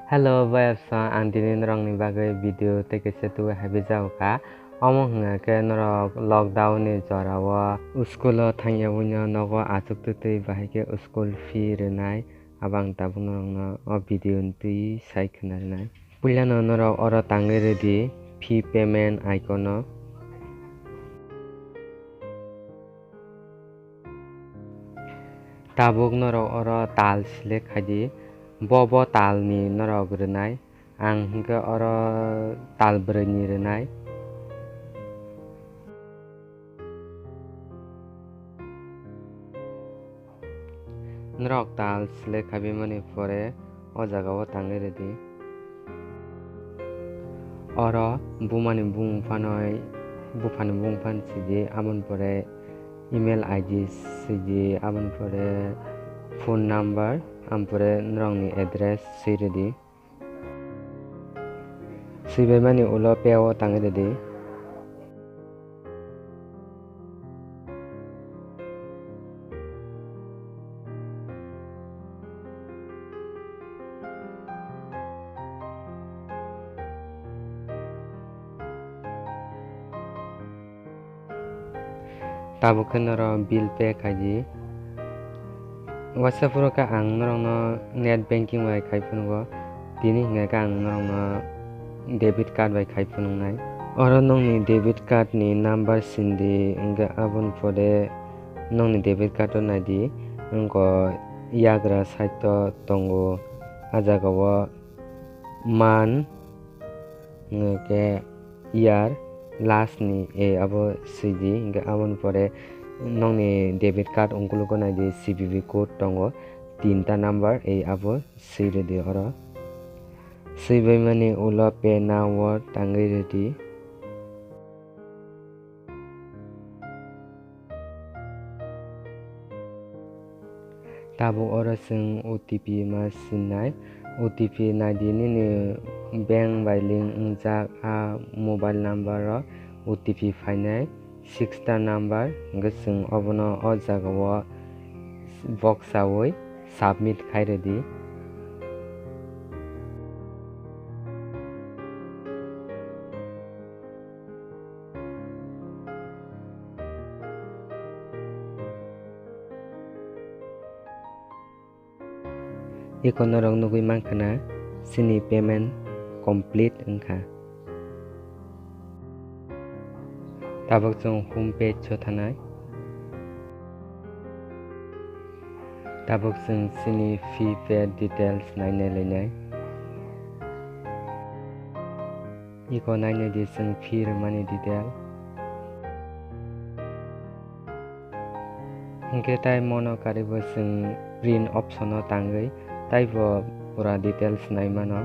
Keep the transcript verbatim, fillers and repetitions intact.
Hello, bayapsa, ang tini norokni bagwi video tei kaisa tubui habwi jago kha. Omo hwnkha khe norok lockdown ni jora o school o thangya buino nogo achuk twtwi bahai khe school fee rwnai. Abo ang tabuk norokno o video ni twi sai khwna rwnai. Puilano norok oro tangwi rwdi fee payment icon o. Tabuk norok oro tal select khaidi, bo bo tal ni norok rwnai, ang hwnkhe oro tal brwi ni rwnai. Norok tal select khaibimani pore o jaga o tangwi rwdi. Oro bumani bumung phanoi, buphani bumung phan sidi, aboni pore email I D sidi, aboni pore phone number, aboni pore norokni address swi rwdi. Swibaimani ulo pay o tangwi rwdi. Tabuk khe norok bill pay khaidi. Waisa phuru khe ang norokno net banking bai khai phunukgo. Tini hwnkhe ang norokno debit card bai khai phunuknai. Oro nokni debit card ni number sindi, hwnkhe aboni pore nokni debit card o naidi. Wngkha yagra side o tongo. A jaga o man, hwnkhe year last ni, e, abo sidi, hwnkhe aboni pore nokni debit card ungkulugo naidi, C V V code tongo, tinta number, e, abo swi rwdi oro. Swibaimani ulo pay now o tangwi rwdi. Tabuk oro chwng O T P ma sinai. O T P naidi nini bank bai link wngjak a mobile number o O T P phainai six ta number, hwnkhe chwng obono o jaga o box chawi submit khai rwdi. Eko norok nugwi mankha na chini payment complete wngkha. Tabuk chwng home page o thanai. Tabuk chwng chini fee paid details nainai lainai. Eko nainai di chwng fee rwmani detail. Hwnkhe tai mono karibo chwng print option o tangwi taibo pura details naimano.